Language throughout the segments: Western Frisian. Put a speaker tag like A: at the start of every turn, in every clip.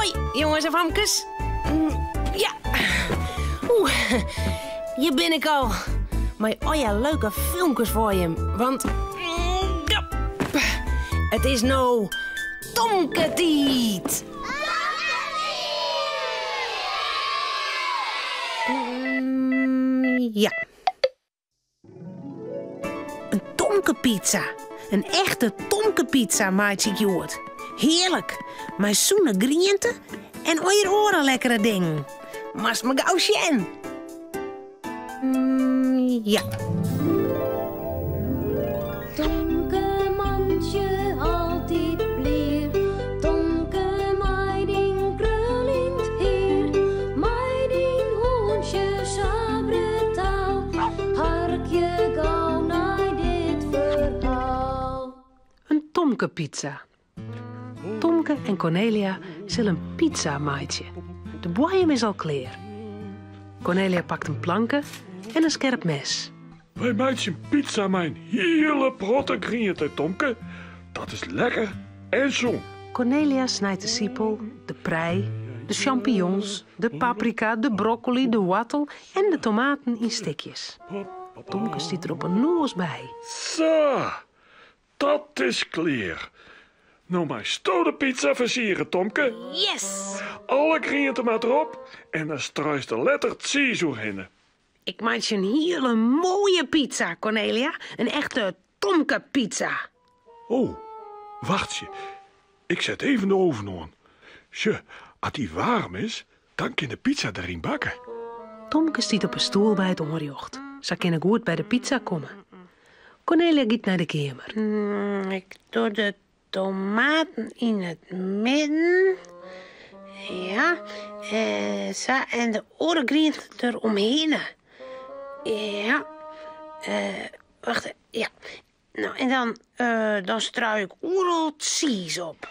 A: Hoi, jonges en famkes. Ja. Oeh, hjir bin ik al. Mei allegear leuke filmkes foar jim. Want it is no Tomke-tiid. Ja. In Tomke-pizza. In echte Tomke-pizza meitsje ik hjoed. Hearlik, mei sûne griente en allegear oare lekkere dingen. Moatst mar gau sjen. Ja.
B: Tomke mantsje altyd blier, Tomke mei dyn kruljend hier, mei dyn hûntsje sa brutaal, harkje gau nei dit ferhaal.
C: In Tomke-pizza. Tomke en Kornelia sille in pizza meitsje. De boaiem is al klear. Kornelia pakt in planke en in skerp mes.
D: Wy meitsje in pizza mei in hiele protte griente, Tomke. Dat is lekker en sûn.
C: Kornelia snijt de sipel, de prei, de sjampinjons, de paprika, de brokkoli, de woartel en de tomaten yn stikjes. Tomke stiet der op 'e noas by.
D: Sa, Dat is klear. No meisto de pizza fersiere, Tomke.
A: Yes!
D: Alle griente moat derop en dan struist der letter tsiis oerhinne.
A: Ik meitsje in hiele moaie pizza, Kornelia. In echte Tomke-pizza.
D: Oh, wachtsje. Ik set even de oven oan. Sjoch, as dy waarm is, dan kin de pizza deryn bakke.
C: Tomke stiet op 'e stoel by it oanrjocht. Sa kin er goed by de pizza komme. Kornelia giet nei de keamer.
A: Ik doch de tomaten yn it midden. Ja, sa, en de oare griente der omhinne. Ja, wacht, ja. No, en dan, dan strui ik oeral tsiis op.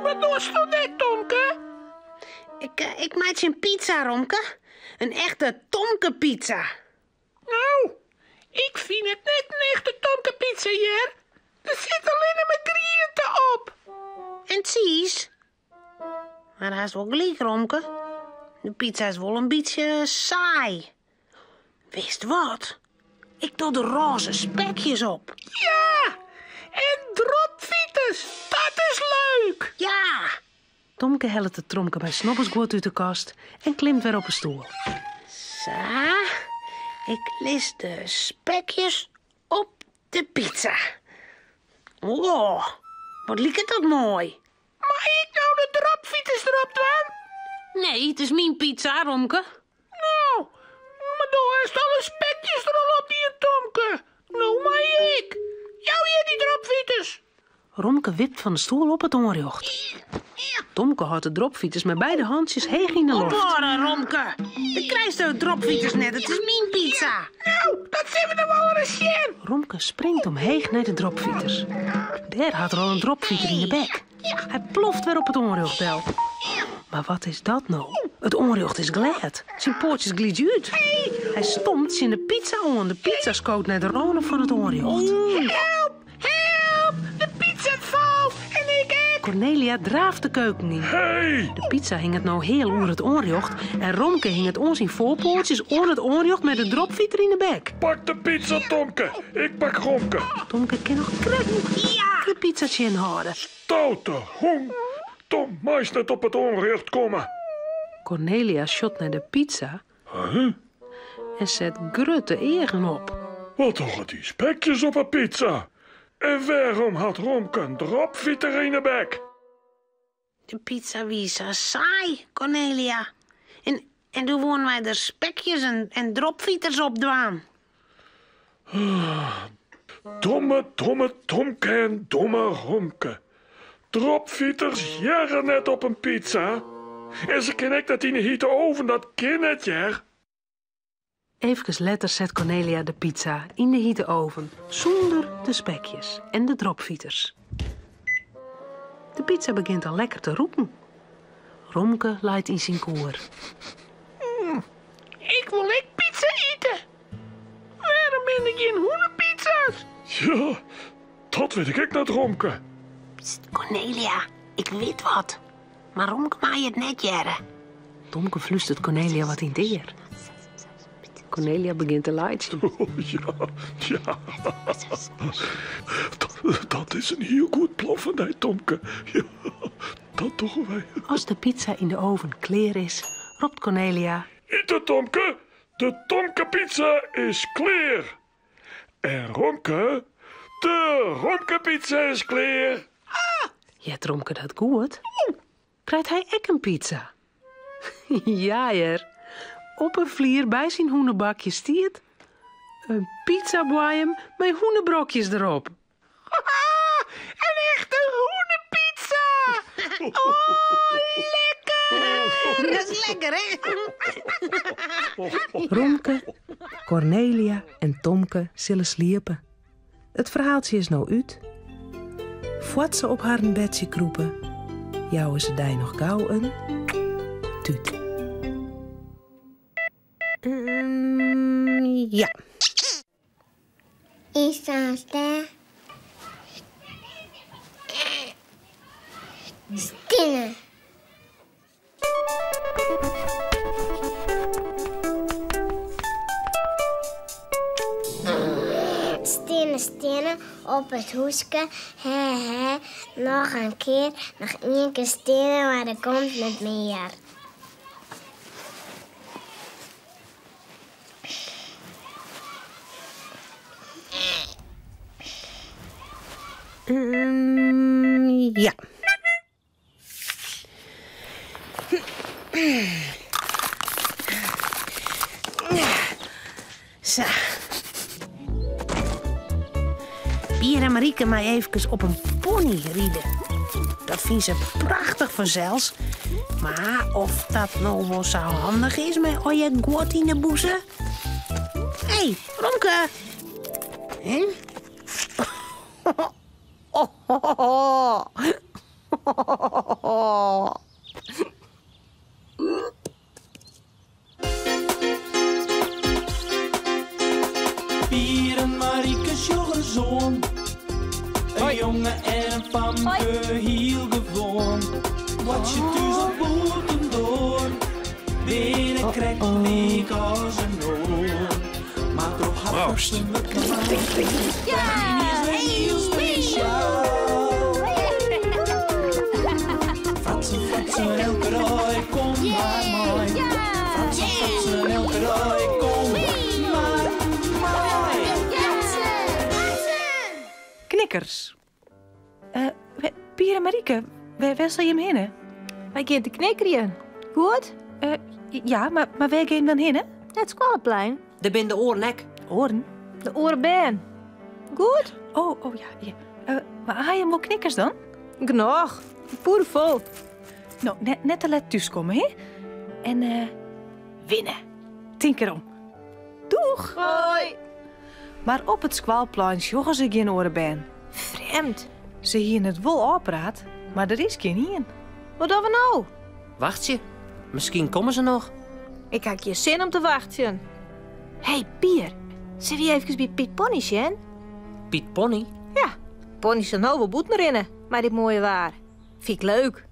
E: Wat dochsto net, Tomke?
A: Ik, ik meitsje in pizza, Romke. In echte Tomke-pizza.
E: No, ik fyn it net in echte Tomke-pizza, hear. Der sit allinne mar griente op.
A: En tsiis? Mar hast wol gelyk, Romke. De pizza is wol in bytsje saai. Witst wat? Ik doch der rôze spekjes op.
E: Ja, en dropfiters. Dat is leuk.
A: Ja.
C: Tomke hellet it tromke mei snobbersguod út de kast en klimt wer op 'e stoel.
A: Sa, ik lis de spekjes op de pizza. Oh, wat liket dat moai.
E: Mei ik no de dropfiters derop dwaan?
A: Nee, it is myn pizza, Romke.
E: No, mar do hast alle spekjes der al op dien, Tomke. No mei ik. Jou hjir dy dropfiters.
C: Romke wipt fan de stoel op it oanrjocht. Tomke hâldt de dropfiters mei beide hantsjes heech yn de loft.
A: Ophâlde, Romke. Do krijst de dropfiters net, it is myn pizza.
E: No, dat sille we dan wol ris sjen.
C: Romke springt omheech nei de dropfiters. Dêr hat er al in dropfiter yn de bek. Hy ploft wer op it oanrjocht del. Mar wat is dat no? It oanrjocht is glêd. Syn poatsjes glydzje út. Hy stompt tsjin de pizza oan. De pizza skoot nei de râne fan it oanrjocht.
E: Help! Help! De pizza falt en ik ek!
C: Kornelia draaft de keuken yn.
D: Hey!
C: De pizza hinget no heal oer it oanrjocht en Romke hinget oan syn foarpoatsjes oan it oanrjocht mei de dropfiter yn 'e bek.
D: Pak de pizza, Tomke. Ik pak Romke.
C: Tomke kin noch krekt de pizza tsjinhâlde.
D: Stoute hûn! Do meist net op it oanrjocht komme.
C: Kornelia sjocht nei de pizza en set grutte eagen op.
D: Wat dogge dy spekjes op 'e pizza? En wêrom hat Romke in dropfiter yn 'e bek?
A: De pizza wie sa saai, Kornelia. En, en doe woene wy der spekjes en, en dropfiters op dwaan.
D: Domme, domme Tomke en domme Romke. Dropfiters hearre net op in pizza. En se kinne ek net yn 'e hite oven, dat kin net, hear.
C: Eefkes letter set Kornelia de pizza yn de hite oven sûnder de spekjes en de dropfiters. De pizza begjint al lekker te rûken. Romke leit yn syn koer.
E: Ik wol ek pizza ite. Wêrom binne der gjin hûnepizza's?
D: Ja, dat wit ik ek net, Romke.
A: Pst, Kornelia, ik wit wat. Mar Romke mei it net hearre.
C: Tomke flústeret Kornelia wat yn it ear. Kornelia begjint te laitsjen.
D: Oh, ja, ja. Dat is in hiel goed plan fan dy, Tomke. Ja, dat dogge wy.
C: As de pizza yn de oven klear is, ropt Kornelia.
D: Ite, Tomke! De Tomke-pizza is klear! En Romke, de Romke-pizza is klear!
C: Heart Romke dat goed? Krijt hy ek in pizza? Ja hear, op 'e flier by syn hûnebakje stiet in pizzaboaiem mei hûnebrokjes derop.
E: In echte hûnepizza! Oh, lekker!
A: Dat is lekker, hè?
C: Romke, Kornelia en Tomke sille sliepe. It ferhaaltsje is no út. Foar't se op harren bedsje krûpe, jouwe se dy noch gau in tút.
A: Ja.
F: Is dan ster. Stinne. Stinne, stinne op it húske, hè, hè, noch in kear, noch ien kear stinne, mar der komt net mear.
A: Ja. Sa. Pier en Marieke mei eefkes op in pony ride. Dat fine se prachtich fansels. Mar oft dat no wol sa handich is mei al je guod yn de bûse? Hé, Romke! Hè?
G: Pier en Marieke sjogge zoon. Een jonge en een famke, hiel gewoan. Wat je thús of bûtendoar, binne krekt lyk as inoar. Mar troch har
D: Proost.
G: fatsoenlike man is wer hiel spesjaal. Fratsen, fratsen, elke dei, kom mar mei. Fratsen, fratsen, elke dei, kom mar mei.
H: Knikkers. Pier en Marieke, wêr sil jim hinne?
B: Wy gean te knikkerjen. Goed?
H: Ja, mar wêr gean jim dan hinne?
B: Nei it skoalleplein.
I: Dêr binne de oaren ek.
H: Oaren?
B: De oare bern. Goed?
H: Oh, oh ja, ja. Mar ha jim wol knikkers dan?
B: Genôch. Poerfol.
H: No, net te let thúskomme, hè? En winne. Tink erom. Doeg!
B: Hoi!
H: Mar op it skoalplein sjogge se gjin oare bern.
B: Frjemd.
H: Se hiene it wol ôfpraat, mar der is gjin ien.
B: Wat dogge we no?
I: Wachtsje. Miskien komme se noch.
B: Ik ha gjin sin om te wachtsjen. Hé, Pier, sille wy eefkes by Piet Pony sjen?
I: Piet Pony?
B: Ja, Pony sil no wol bûten rinne mei dit moaie waar. Fyn ik leuk.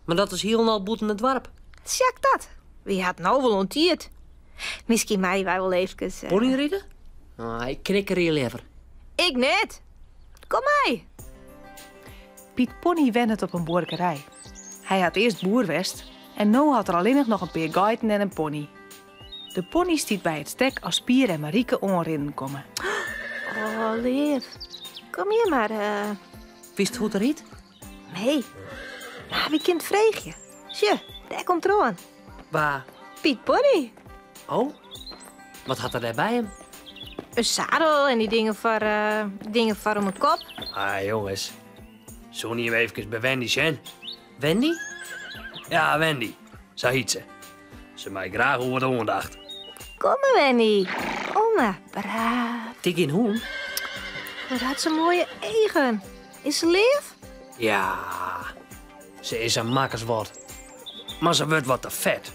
I: Mar dat is hielendal bûten it doarp.
B: Sjak dat. Wy ha it no wol oan tiid. Miskien meie wy wol eefkes.
I: Ponyride? Ah, ik knikkerje leaver.
B: Ik net. Kom mei.
H: Piet Pony wennet op in buorkerij. Hy hat earst boer west en no hat er allinnich noch in pear geiten en in pony. De pony stiet by it stek as Pier en Marieke oanrinnen komme.
B: Oh, leaf. Kom hjir mar.
I: Witst hoe't er hyt?
B: Nee. Mar wy kinne it freegje. Sjoch, dêr komt er oan.
I: Wa?
B: Piet Pony.
I: Oh, wat hat er dêr by him?
B: In zadel en dy dingen foar, dingen foar om 'e kop.
I: Ah, jonges. Soene jim eefkes by Wendy sjen? Wendy? Ja, Wendy. Sa hyt se. Se mei graach oer wat oandacht.
B: Kom mar, Wendy. Kom mar. Braaf.
I: Tik gjin hûn?
B: Wat hat se moaie eagen. Is se leaf?
I: Ja, se is in makkerswat. Mar se wurdt wat te fet.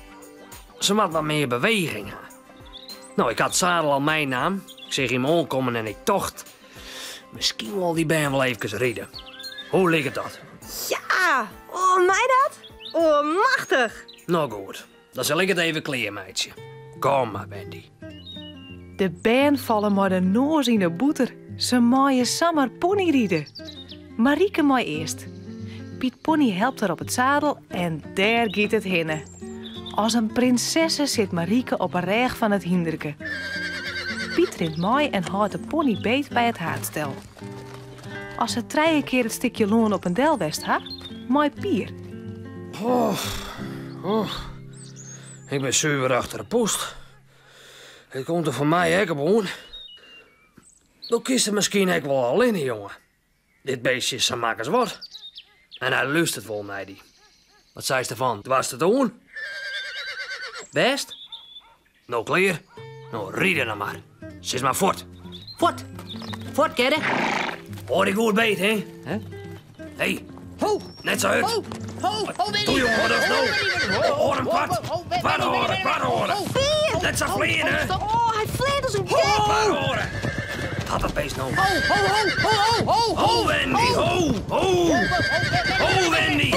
I: Se moat wat mear beweging ha. No, ik ha it zadel al meinaam. Ik seach jim oankommen en ik tocht, miskien wol dy bern wol eefkes ride. Hoe liket dat?
B: Ja, oh, mei dat? Oh, machtich.
I: Nou goed, dan sil ik it even klearmeitsje. Kom mar, Wendy.
H: De bern falle mei de noas yn 'e bûter. Se meie samar ponyride. Marieke mei earst. Piet Pony helpt har op it sadel en dêr giet it hinne. As in prinsesse sit Marieke op 'e rêch fan it hynderke. Piet rint mei en hâldt de pony beet by it haadstel. As se trije kear it stikje lân op en del west ha, mei Pier.
I: Oh, oh. Ik bin suver achter de post. It komt der foar my ek op oan. Do kinst it miskien ek wol allinne, jonge. Dit beestje is sa mak as wat. En hy lústert wol nei dy. Wat seist derfan? Doarst it oan? Bêst? No klear? No ride dan mar. Sis mar fuort.
J: Fuort. Fuort, Gerrit.
I: Hâld dy goed beet, hè? Hé.
J: Ho.
I: Net sa hurd.
J: Ho, ho, ho, Wendy.
I: Doe, jonge, dat is no. Hâld him koart. Koart hâlde, koart hâlde. Net sa fleane.
B: Oh, hy fleant as in gek.
I: Koart hâlde. Hat dat beest no.
J: Ho, ho, ho, ho, ho, ho.
I: Ho, Wendy, ho, ho. Ho, Wendy.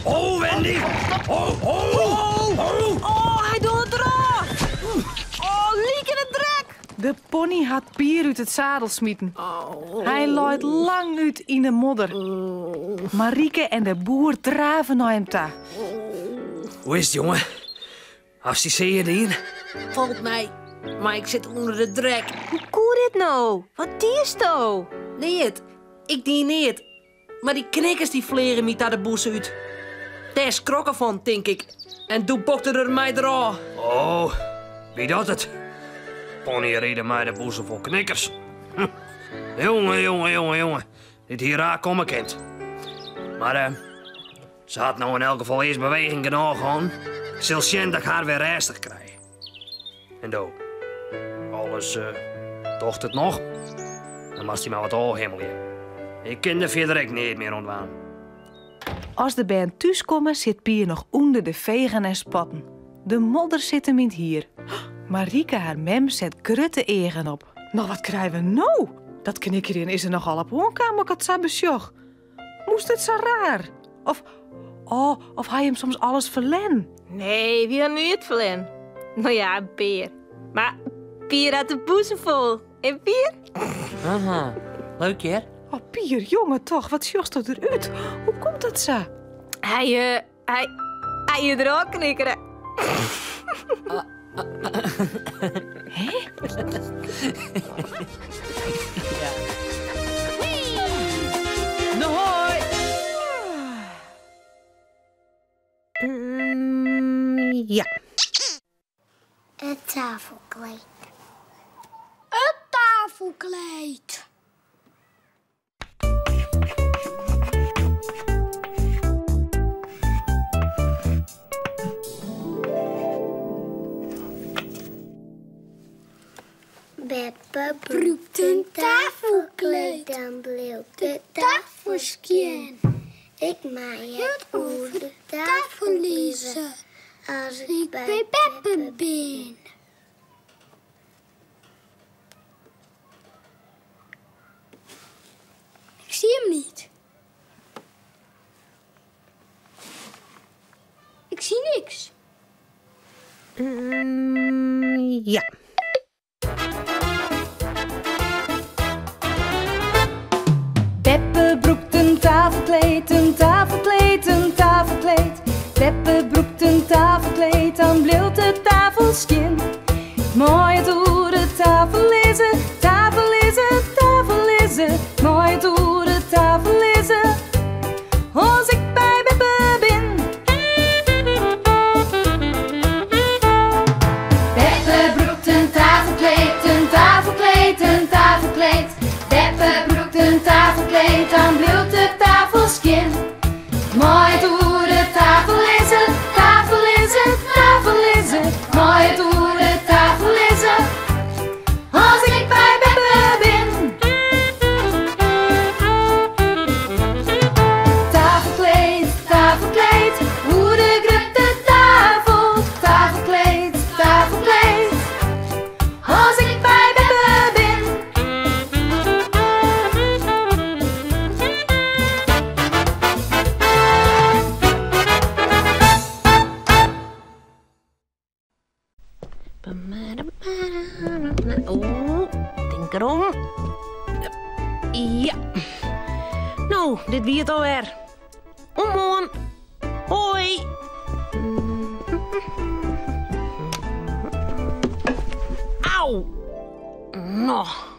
I: Ho, Wendy. Ho, ho, ho.
B: Oh, hy docht it derôf. Oh, lyk yn 'e drek.
H: De pony hat Pier út it sadel smiten. Hy leit langút yn 'e modder. Marieke en de boer drave nei him ta.
I: Hoe is it, jonge? Hast dy sear dien?
J: Falt my, mar ik sit ûnder de drek.
B: Hoe koe dit no? Wat diesto?
J: Neat. Ik die neat. Mar dy knikkers dy fleagen my ta de bûse út. Dêr skrok er fan, tink ik. En doe bokte er my derôf.
I: Oh, wie dat it? Ponyride mei de bûse fol knikkers. Jonge, jonge, jonge, jonge. Dit hie raar komme kind. Mar eh, se hat no yn elk gefal earst beweging genôch hân. Ik sil sjen dat ik har wer rêstich krij. En do, alles eh, docht it noch? Dan moatst dy mar wat ôfhimmelje. Ik kin der fierder ek neat mear oan dwaan.
H: As de bern thúskomme sit Pier noch ûnder de fegen en spatten. De modder sit him yn 't hier. Marieke har mem set grutte eagen op. No wat krije we no? Dat knikkerjen is der nochal op oankaam as ik it sa besjoch. Moast it sa raar? Of, oh, of ha jim soms alles ferlern?
B: Nee, wy ha neat ferlern. No ja, in pear. Mar Pier hat de bûse fol. En Pier?
J: Aha, leuk hear.
H: Oh, Pier, jonge toch, wat sjochsto derút? Hoe komt dat sa?
B: Hy, eh, hy, hy is der ôf knikkere.
H: Hè?
J: No hoi!
A: Ja.
F: It tafelkleed. It tafelkleed. Beppe brûkt in tafelkleed, dan bliuwt de tafel skjin. Ik mei it oer de tafel lizze as ik by beppe bin. Ik zie hem niet. Ik zie niks.
A: Ja.
H: Beppe brûkt in tafelkleed, in tafelkleed, in tafelkleed. Beppe brûkt in tafelkleed, dan bliuwt de tafel skjin. Mei it oer de tafel lizze, tafel lizze, tafel lizze. Mei it oer de tafel lizze, as ik by beppe bin.
K: Beppe brûkt in tafelkleed, in tafelkleed, in tafelkleed. Beppe brûkt in tafelkleed, dan bliuwt de tafel skjin. Mei it oer de tafel lizze, tafel lizze, tafel lizze. Mei it oer de tafel lizze, as ik by beppe bin. Tafelkleed, tafelkleed, oer de grutte tafel. Tafelkleed, tafelkleed, as ik by beppe bin.
A: Oeh, tink derom. Ja. No, dit wie it alwer. Oant moarn. Hoi. Au. No.